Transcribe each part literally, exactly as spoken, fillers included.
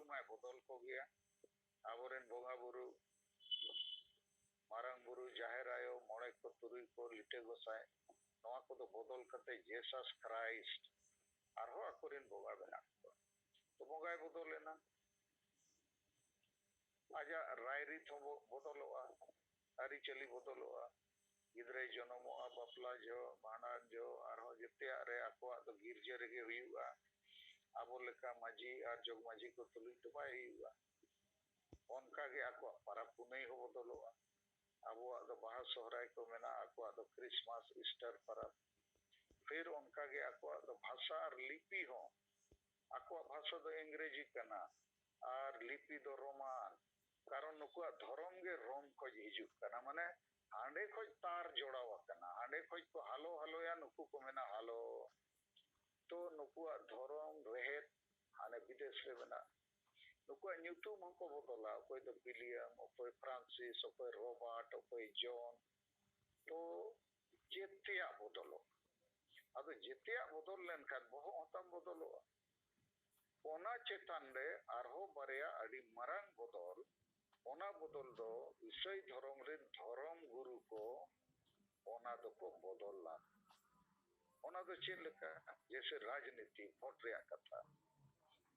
ᱢᱟᱭ ᱵᱚᱫᱚᱞ ᱠᱚᱜᱮᱭᱟ᱾ ᱟᱵᱚᱨᱮᱱ ᱵᱚᱸᱜᱟ ᱵᱩᱨᱩ, ᱢᱟᱨᱟᱝ ᱵᱩᱨᱩ, ᱡᱟᱦᱮᱨ ᱟᱭᱳ, ᱢᱚᱬᱮ ᱠᱚ, ᱛᱩᱨᱩᱭ ᱠᱚ, ᱞᱤᱴᱟᱹ ᱜᱚᱸᱥᱟᱭ, ᱱᱚᱣᱟ ᱠᱚᱫᱚ ᱵᱚᱫᱚᱞ ᱠᱟᱛᱮ ᱡᱤᱥᱟᱥ ᱠᱷᱨᱟᱭᱤᱥᱴ ᱟᱨᱦᱚᱸ ᱟᱠᱚᱨᱮᱱ ᱵᱚᱸᱜᱟ ᱵᱮᱱᱟᱣ ᱠᱚᱣᱟ᱾ ᱛᱚ ᱵᱚᱸᱜᱟᱭ ᱵᱚᱫᱚᱞᱮᱱᱟ, ᱟᱡᱟᱜ ᱨᱟᱭᱨᱤᱛ ᱦᱚᱸ ᱵᱚ-, ᱵᱚᱫᱚᱞᱚᱜᱼᱟ, ᱟᱹᱨᱤᱪᱟᱹᱞᱤ ᱵᱚᱫᱚᱞᱚᱜᱼᱟ᱾ ᱜᱤᱫᱽᱨᱟᱹᱭ ᱡᱚᱱᱚᱢᱚᱜᱼᱟ, ᱵᱟᱯᱞᱟ ᱡᱚᱦᱚᱜ, ᱵᱷᱟᱸᱰᱟᱱ ᱡᱚᱦᱚᱜ, ᱟᱨᱦᱚᱸ ᱡᱮᱛᱮᱭᱟᱜ ᱨᱮ ᱟᱠᱚᱣᱟᱜ ᱫᱚ ᱜᱤᱨᱡᱟᱹ ᱨᱮᱜᱮ ᱦᱩᱭᱩᱜᱼᱟ᱾ ᱟᱵᱚ ᱞᱮᱠᱟ ᱢᱟᱹᱡᱷᱤ ᱟᱨ ᱡᱚᱜᱽ ᱢᱟᱹᱡᱷᱤ ᱠᱚ ᱛᱩᱞᱩᱡ ᱫᱚ ᱵᱟᱭ ᱦᱩᱭᱩᱜᱼᱟ᱾ ᱚᱱᱠᱟ ᱜᱮ ᱟᱠᱚᱣᱟᱜ ᱯᱟᱨᱟᱵᱽ ᱯᱩᱱᱟᱹᱭ ᱦᱚᱸ ᱵᱚᱫᱚᱞᱚᱜᱼᱟ᱾ ᱟᱵᱚᱣᱟᱜ ᱫᱚ ᱵᱟᱦᱟ ᱥᱚᱦᱨᱟᱭ ᱠᱚ ᱢᱮᱱᱟᱜᱼᱟ, ᱟᱠᱚᱣᱟᱜ ᱫᱚ ᱠᱨᱤᱥᱢᱟᱥ, ᱤᱥᱴᱟᱨ ᱯᱟᱨᱟᱵᱽ᱾ ᱯᱷᱤᱨ ᱚᱱᱠᱟ ᱜᱮ ᱟᱠᱚᱣᱟᱜ ᱫᱚ ᱵᱷᱟᱥᱟ ᱟᱨ ᱞᱤᱯᱤ ᱦᱚᱸ, ᱟᱠᱚᱣᱟᱜ ᱵᱷᱟᱥᱟ ᱫᱚ ᱤᱝᱨᱮᱡᱤ ᱠᱟᱱᱟ ᱟᱨ ᱞᱤᱯᱤ ᱫᱚ ᱨᱳᱢᱟᱱ, ᱠᱟᱨᱚᱱ ᱱᱩᱠᱩᱣᱟᱜ ᱫᱷᱚᱨᱚᱢ ᱜᱮ ᱨᱳᱢ ᱠᱷᱚᱡ ᱦᱤᱡᱩᱜ ᱠᱟᱱᱟ, ᱢᱟᱱᱮ ᱦᱟᱸᱰᱮ ᱠᱷᱚᱡ ᱛᱟᱨ ᱡᱚᱲᱟᱣ ᱟᱠᱟᱱᱟ, ᱦᱟᱸᱰᱮ ᱠᱷᱚᱡ ᱠᱚ ᱦᱟᱞᱚ ᱦᱟᱞᱚᱭᱟ, ᱱᱩᱠᱩ ᱠᱚ ᱢᱮᱱᱟ ᱦᱟᱞᱚ᱾ ᱛᱚ ᱱᱩᱠᱩᱣᱟᱜ ᱫᱷᱚᱨᱚᱢ ᱨᱮᱦᱮᱫ ᱦᱟᱱᱮ ᱵᱤᱫᱮᱥ ᱨᱮ ᱢᱮᱱᱟᱜᱼᱟ᱾ ᱱᱩᱠᱩᱣᱟᱜ ᱧᱩᱛᱩᱢ ᱦᱚᱸᱠᱚ ᱵᱚᱫᱚᱞᱟ, ᱚᱠᱚᱭ ᱫᱚ ᱵᱤᱞᱤᱭᱟᱢ, ᱚᱠᱚᱭ ᱯᱷᱨᱟᱱᱥᱤᱥ, ᱚᱠᱚᱭ ᱨᱚᱵᱟᱨᱴ, ᱚᱠᱚᱭ ᱡᱚᱱ᱾ ᱛᱚ ᱡᱮᱛᱮᱭᱟᱜ ᱵᱚᱫᱚᱞᱚᱜ᱾ ᱟᱫᱚ ᱡᱮᱛᱮᱭᱟᱜ ᱵᱚᱫᱚᱞ ᱞᱮᱱᱠᱷᱟᱱ ᱵᱚᱦᱚᱜ ᱦᱚᱸᱛᱟᱢ ᱵᱚᱫᱚᱞᱚᱜᱼᱟ᱾ ᱚᱱᱟ ᱪᱮᱛᱟᱱ ᱨᱮ ᱟᱨᱦᱚᱸ ᱵᱟᱨᱭᱟ ᱟᱹᱰᱤ ᱢᱟᱨᱟᱝ ᱵᱚᱫᱚᱞ, ᱚᱱᱟ ᱵᱚᱫᱚᱞ ᱫᱚ ᱤᱥᱟᱹᱭ ᱫᱷᱚᱨᱚᱢ ᱨᱮᱱ ᱫᱷᱚᱨᱚᱢ ᱜᱩᱨᱩ ᱠᱚ ᱚᱱᱟ ᱫᱚᱠᱚ ᱵᱚᱫᱚᱞᱟ᱾ ᱚᱱᱟ ᱫᱚ ᱪᱮᱫ ᱞᱮᱠᱟ? ᱡᱮᱭᱥᱮ ᱨᱟᱡᱽᱱᱤᱛᱤ, ᱵᱷᱳᱴ ᱨᱮᱭᱟᱜ ᱠᱟᱛᱷᱟ᱾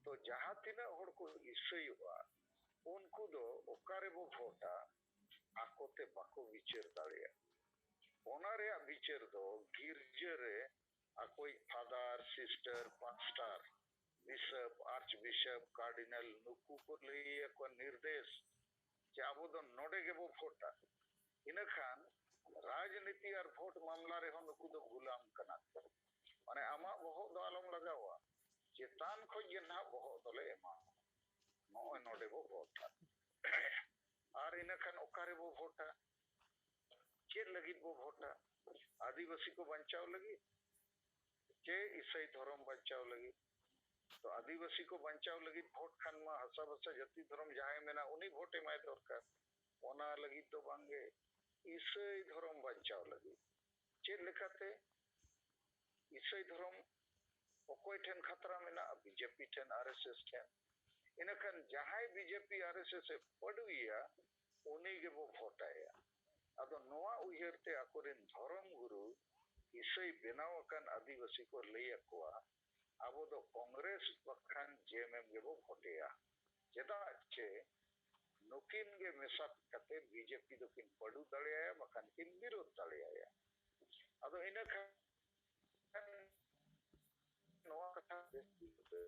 ᱛᱚ ᱡᱟᱦᱟᱸ ᱛᱤᱱᱟᱹᱜ ᱦᱚᱲ ᱠᱚ ᱤᱥᱟᱹᱭᱚᱜᱼᱟ, ᱩᱱᱠᱩ ᱫᱚ ᱚᱠᱟ ᱨᱮᱵᱚ ᱵᱷᱳᱴᱟ, ᱟᱠᱚ ᱛᱮ ᱵᱟᱠᱚ ᱵᱤᱪᱟᱹᱨ ᱫᱟᱲᱮᱭᱟᱜᱼᱟ᱾ ᱚᱱᱟ ᱨᱮᱭᱟᱜ ᱵᱤᱪᱟᱹᱨ ᱫᱚ ᱜᱤᱨᱡᱟᱹ ᱨᱮ ᱟᱠᱚᱭᱤᱡ ᱯᱷᱟᱫᱟᱨ, ᱥᱤᱥᱴᱟᱨ, ᱯᱟᱥᱴᱟᱨ, ᱵᱤᱥᱚᱯ, ᱟᱨᱪ ᱵᱤᱥᱚᱯ, ᱠᱟᱨᱰᱤᱱᱟᱞ, ᱱᱩᱠᱩ ᱠᱚ ᱞᱟᱹᱭ ᱟᱠᱚᱣᱟ ᱱᱤᱨᱫᱮᱥ ᱡᱮ ᱟᱵᱚ ᱫᱚ ᱱᱚᱰᱮ ᱜᱮᱵᱚ ᱵᱷᱳᱴᱟ᱾ ᱤᱱᱟᱹᱠᱷᱟᱱ ᱨᱟᱡᱽᱱᱤᱛᱤ ᱟᱨ ᱵᱷᱳᱴ ᱢᱟᱢᱞᱟ ᱨᱮᱦᱚᱸ ᱱᱩᱠᱩ ᱫᱚ ᱜᱩᱞᱟᱢ ᱠᱟᱱᱟ ᱠᱚ᱾ ᱢᱟᱱᱮ ᱟᱢᱟᱜ ᱵᱚᱦᱚᱜ ᱫᱚ ᱟᱞᱚᱢ ᱞᱟᱜᱟᱣᱟ, ᱪᱮᱛᱟᱱ ᱠᱷᱚᱡ ᱜᱮ ᱱᱟᱦᱟᱜ ᱵᱚᱦᱚᱜ ᱫᱚᱞᱮ ᱮᱢᱟᱢᱟ᱾ ᱱᱚᱜᱼᱚᱭ ᱱᱚᱰᱮ ᱵᱚ ᱵᱷᱳᱴᱟ᱾ ᱟᱨ ᱤᱱᱟᱹᱠᱷᱟᱱ ᱚᱠᱟ ᱨᱮᱵᱚ ᱵᱷᱳᱴᱟ? ᱪᱮᱫ ᱞᱟᱹᱜᱤᱫ ᱵᱚ ᱵᱷᱳᱴᱟ? ᱟᱹᱫᱤᱵᱟᱹᱥᱤ ᱠᱚ ᱵᱟᱧᱪᱟᱣ ᱞᱟᱹᱜᱤᱫ ᱪᱮ ᱤᱥᱟᱹᱭ ᱫᱷᱚᱨᱚᱢ ᱵᱟᱧᱪᱟᱣ ᱞᱟᱹᱜᱤᱫ? ᱛᱚ ᱟᱹᱫᱤᱵᱟᱹᱥᱤ ᱠᱚ ᱵᱟᱧᱪᱟᱣ ᱞᱟᱹᱜᱤᱫ ᱵᱷᱳᱴ ᱠᱷᱟᱱ ᱢᱟ ᱦᱟᱥᱟ ᱵᱷᱟᱥᱟ ᱡᱟᱹᱛᱤ ᱫᱷᱚᱨᱚᱢ ᱡᱟᱦᱟᱸᱭ ᱢᱮᱱᱟ ᱩᱱᱤ ᱵᱷᱳᱴ ᱮᱢᱟᱭ ᱫᱚᱨᱠᱟᱨ᱾ ᱚᱱᱟ ᱞᱟᱹᱜᱤᱫ ᱫᱚ ᱵᱟᱝᱜᱮ, ᱤᱥᱟᱹᱭ ᱫᱷᱚᱨᱚᱢ ᱵᱟᱧᱪᱟᱣ ᱞᱟᱹᱜᱤᱫ᱾ ᱪᱮᱫ ᱞᱮᱠᱟᱛᱮ? ᱤᱥᱟᱹᱭ ᱫᱷᱚᱨᱚᱢ ᱚᱠᱚᱭ ᱴᱷᱮᱱ ᱠᱷᱟᱛᱨᱟ ᱢᱮᱱᱟᱜᱼᱟ? ᱵᱤᱡᱮᱯᱤ ᱴᱷᱮᱱ, ᱟᱨ ᱮᱥ ᱮᱥ ᱴᱷᱮᱱ᱾ ᱤᱱᱟᱹᱠᱷᱟᱱ ᱡᱟᱦᱟᱸᱭ BJP R S S A ᱯᱟᱹᱰᱩᱭᱮᱭᱟ, ᱩᱱᱤ ᱜᱮᱵᱚ ᱵᱷᱳᱴᱟᱭᱟ᱾ ᱟᱫᱚ ᱱᱚᱣᱟ ᱩᱭᱦᱟᱹᱨ ᱛᱮ ᱟᱠᱚᱨᱮᱱ ᱫᱷᱚᱨᱚᱢ ᱜᱩᱨᱩ ᱤᱥᱟᱹᱭ ᱵᱮᱱᱟᱣ ᱟᱠᱟᱱ ᱟᱹᱫᱤᱵᱟᱹᱥᱤ ᱠᱚ ᱞᱟᱹᱭ ᱟᱠᱚᱣᱟ, ᱟᱵᱚ ᱫᱚ ᱠᱚᱝᱜᱨᱮᱥ ᱵᱟᱠᱷᱟᱱ ᱡᱮ ᱮᱢ ᱮᱢ ᱜᱮᱵᱚ ᱵᱷᱳᱴᱮᱭᱟ᱾ ᱪᱮᱫᱟᱜ ᱪᱮ ᱱᱩᱠᱤᱱ ᱜᱮ ᱢᱮᱥᱟ ᱠᱟᱛᱮ ᱵᱤᱡᱮᱯᱤ ᱫᱚᱠᱤᱱ ᱯᱟᱹᱰᱩ ᱫᱟᱲᱮᱭᱟᱭᱟ, ᱵᱟᱠᱷᱟᱱ ᱠᱤᱱ ᱵᱤᱨᱳᱫᱷ ᱫᱟᱲᱮᱭᱟᱭᱟ᱾ ᱟᱫᱚ ᱤᱱᱟᱹ ᱠᱷᱟᱱ ᱱᱚᱣᱟ ᱠᱟᱛᱷᱟ ᱵᱮᱥ ᱵᱩᱡᱷᱟᱹᱣ ᱯᱮ,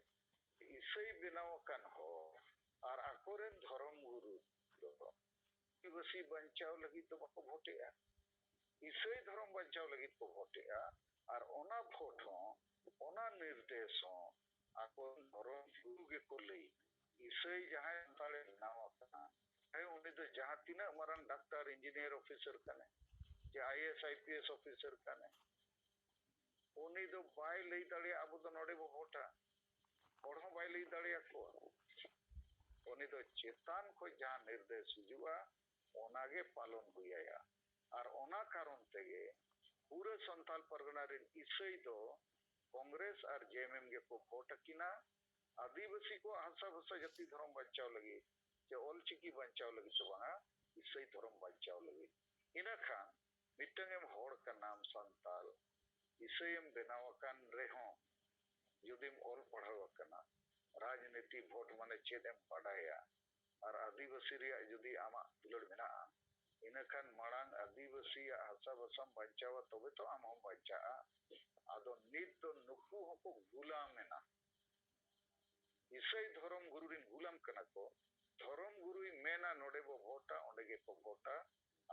ᱤᱥᱟᱹᱭ ᱵᱮᱱᱟᱣ ᱟᱠᱟᱱ ᱦᱚᱲ ᱟᱨ ᱟᱠᱚᱨᱮᱱ ᱫᱷᱚᱨᱚᱢ ᱜᱩᱨᱩ ᱫᱚ ᱟᱹᱫᱤᱵᱟᱹᱥᱤ ᱵᱟᱧᱪᱟᱣ ᱞᱟᱹᱜᱤᱫ ᱫᱚ ᱵᱟᱠᱚ ᱵᱷᱳᱴᱮᱜᱼᱟ, ᱤᱥᱟᱹᱭ ᱫᱷᱚᱨᱚᱢ ᱵᱟᱧᱪᱟᱣ ᱞᱟᱹᱜᱤᱫ ᱠᱚ ᱵᱷᱳᱴᱮᱜᱼᱟ᱾ ᱟᱨ ᱚᱱᱟ ᱵᱷᱳᱴ ᱦᱚᱸ, ᱚᱱᱟ ᱱᱤᱨᱫᱮᱥ ᱦᱚᱸ ᱟᱠᱚᱨᱮᱱ ᱫᱷᱚᱨᱚᱢ ᱜᱩᱨᱩ ᱜᱮᱠᱚ ᱞᱟᱹᱭ᱾ ᱤᱥᱟᱹᱭ ᱡᱟᱦᱟᱸᱭ ᱥᱟᱱᱛᱟᱲᱮ ᱵᱮᱱᱟᱣ ᱟᱠᱟᱱᱟ, ᱦᱮᱸ, ᱩᱱᱤ ᱫᱚ ᱡᱟᱦᱟᱸ ᱛᱤᱱᱟᱹᱜ ᱢᱟᱨᱟᱝ ᱰᱟᱠᱛᱟᱨ, ᱤᱧᱡᱤᱱᱤᱭᱟᱨ ᱚᱯᱷᱤᱥᱟᱨ ᱠᱟᱱᱟᱭ, ᱡᱮ I A S, I P S officer ᱠᱟᱱᱟᱭ, ᱩᱱᱤ ᱫᱚ ᱵᱟᱭ ᱞᱟᱹᱭ ᱫᱟᱲᱮᱭᱟᱜᱼᱟ, "ᱟᱵᱚ ᱫᱚ ᱱᱚᱰᱮ ᱵᱚ ᱵᱷᱳᱴᱟ", ᱦᱚᱲ ᱦᱚᱸ ᱵᱟᱭ ᱞᱟᱹᱭ ᱫᱟᱲᱮᱭᱟᱠᱚᱣᱟ᱾ ᱩᱱᱤ ᱫᱚ ᱪᱮᱛᱟᱱ ᱠᱷᱚᱱ ᱡᱟᱦᱟᱸ ᱱᱤᱨᱫᱮᱥ ᱦᱤᱡᱩᱜᱼᱟ, ᱚᱱᱟᱜᱮ ᱯᱟᱞᱚᱱ ᱦᱩᱭ ᱟᱭᱟ᱾ ᱟᱨ ᱚᱱᱟ ᱠᱟᱨᱚᱱ ᱛᱮᱜᱮ ᱯᱩᱨᱟᱹ ᱥᱟᱱᱛᱟᱞ ᱯᱟᱨᱜᱟᱱᱟ ᱨᱮᱱ ᱤᱥᱟᱹᱭ ᱫᱚ ᱠᱚᱝᱜᱨᱮᱥ ᱟᱨ ᱡᱮ ᱮᱢ ᱮᱢ ᱜᱮᱠᱚ ᱵᱷᱳᱴ ᱟᱹᱠᱤᱱᱟ᱾ ᱟᱹᱫᱤᱵᱟᱹᱥᱤ ᱠᱚᱣᱟᱜ ᱦᱟᱥᱟ ᱵᱷᱟᱥᱟ ᱡᱟᱹᱛᱤ ᱫᱷᱚᱨᱚᱢ ᱵᱟᱧᱪᱟᱣ ᱞᱟᱹᱜᱤᱫ, ᱪᱮ ᱚᱞᱪᱤᱠᱤ ᱵᱟᱧᱪᱟᱣ ᱞᱟᱹᱜᱤᱫ ᱫᱚ ᱵᱟᱝᱟ, ᱤᱥᱟᱹᱭ ᱫᱷᱚᱨᱚᱢ ᱵᱟᱧᱪᱟᱣ ᱞᱟᱹᱜᱤᱫ᱾ ᱤᱱᱟᱹ ᱠᱷᱟᱱ ᱢᱤᱫᱴᱟᱝ ᱮᱢ ᱦᱚᱲ ᱠᱟᱱᱟᱢ ᱥᱟᱱᱛᱟᱞ, ᱤᱥᱟᱹᱭ ᱮᱢ ᱵᱮᱱᱟᱣ ᱟᱠᱟᱱ ᱨᱮᱦᱚᱸ, ᱡᱩᱫᱤᱢ ᱚᱞ ᱯᱟᱲᱦᱟᱣ ᱟᱠᱟᱱᱟ, ᱨᱟᱡᱽᱱᱤᱛᱤ ᱵᱷᱳᱴ ᱢᱟᱱᱮ ᱪᱮᱫ ᱮᱢ ᱵᱟᱰᱟᱭᱟ, ᱟᱨ ᱟᱹᱫᱤᱵᱟᱹᱥᱤ ᱨᱮᱭᱟᱜ ᱡᱩᱫᱤ ᱟᱢᱟᱜ ᱫᱩᱞᱟᱹᱲ ᱢᱮᱱᱟᱜᱼᱟ, ᱤᱱᱟᱹᱠᱷᱟᱱ ᱢᱟᱲᱟᱝ ᱟᱹᱫᱤᱵᱟᱹᱥᱤᱭᱟᱜ ᱦᱟᱥᱟ ᱵᱷᱟᱥᱟᱢ ᱵᱟᱧᱪᱟᱣᱟ, ᱛᱚᱵᱮ ᱛᱚ ᱟᱢ ᱦᱚᱸᱢ ᱵᱟᱧᱪᱟᱜᱼᱟ᱾ ᱟᱫᱚ ᱱᱤᱛ ᱫᱚ ᱱᱩᱠᱩ ᱦᱚᱸᱠᱚ ᱜᱩᱞᱟᱢ ᱮᱱᱟ, ᱤᱥᱟᱹᱭ ᱫᱷᱚᱨᱚᱢ ᱜᱩᱨᱩ ᱨᱮᱱ ᱜᱩᱞᱟᱢ ᱠᱟᱱᱟ ᱠᱚ᱾ ᱫᱷᱚᱨᱚᱢ ᱜᱩᱨᱩᱭ ᱢᱮᱱᱟ ᱱᱚᱰᱮ ᱵᱚ ᱵᱷᱳᱴᱟ, ᱚᱸᱰᱮ ᱜᱮᱠᱚ ᱵᱷᱳᱴᱟ᱾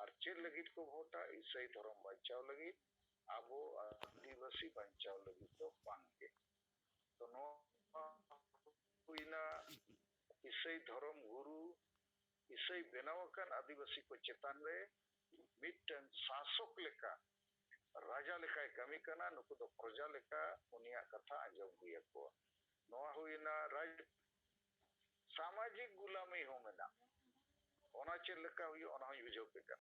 ᱟᱨ ᱪᱮᱫ ᱞᱟᱹᱜᱤᱫ ᱠᱚ ᱵᱷᱳᱴᱟ? ᱤᱥᱟᱹᱭ ᱫᱷᱚᱨᱚᱢ ᱵᱟᱧᱪᱟᱣ ᱞᱟᱹᱜᱤᱫ, ᱟᱵᱚ ᱟᱹᱫᱤᱵᱟᱹᱥᱤ ᱵᱟᱧᱪᱟᱣ ᱞᱟᱹᱜᱤᱫ ᱫᱚ ᱵᱟᱝ ᱜᱮ᱾ ᱛᱚ ᱱᱚᱣᱟ ᱦᱩᱭᱱᱟ ᱤᱥᱟᱹᱭ ᱫᱷᱚᱨᱚᱢ ᱜᱩᱨᱩ, ᱤᱥᱟᱹᱭ ᱵᱮᱱᱟᱣ ᱟᱠᱟᱱ ᱟᱹᱫᱤᱵᱟᱹᱥᱤ ᱠᱚ ᱪᱮᱛᱟᱱ ᱨᱮ ᱢᱤᱫᱴᱟᱝ ᱥᱟᱥᱚᱠ ᱞᱮᱠᱟ, ᱨᱟᱡᱟ ᱞᱮᱠᱟᱭ ᱠᱟᱹᱢᱤ ᱠᱟᱱᱟ, ᱱᱩᱠᱩ ᱫᱚ ᱯᱨᱚᱡᱟ ᱞᱮᱠᱟ ᱩᱱᱤᱭᱟᱜ ᱠᱟᱛᱷᱟ ᱟᱸᱡᱚᱢ ᱦᱩᱭ ᱟᱠᱚᱣᱟ᱾ ᱱᱚᱣᱟ ᱦᱩᱭᱱᱟ ᱨᱟᱡᱽ, ᱥᱟᱢᱟᱡᱤᱠ ᱜᱩᱞᱟᱢᱤ ᱦᱚᱸ ᱢᱮᱱᱟᱜᱼᱟ᱾ ᱚᱱᱟ ᱪᱮᱫ ᱞᱮᱠᱟ ᱦᱩᱭᱩᱜᱼᱟ, ᱚᱱᱟ ᱦᱚᱸᱧ ᱵᱩᱡᱷᱟᱹᱣ ᱯᱮ ᱠᱟᱱ᱾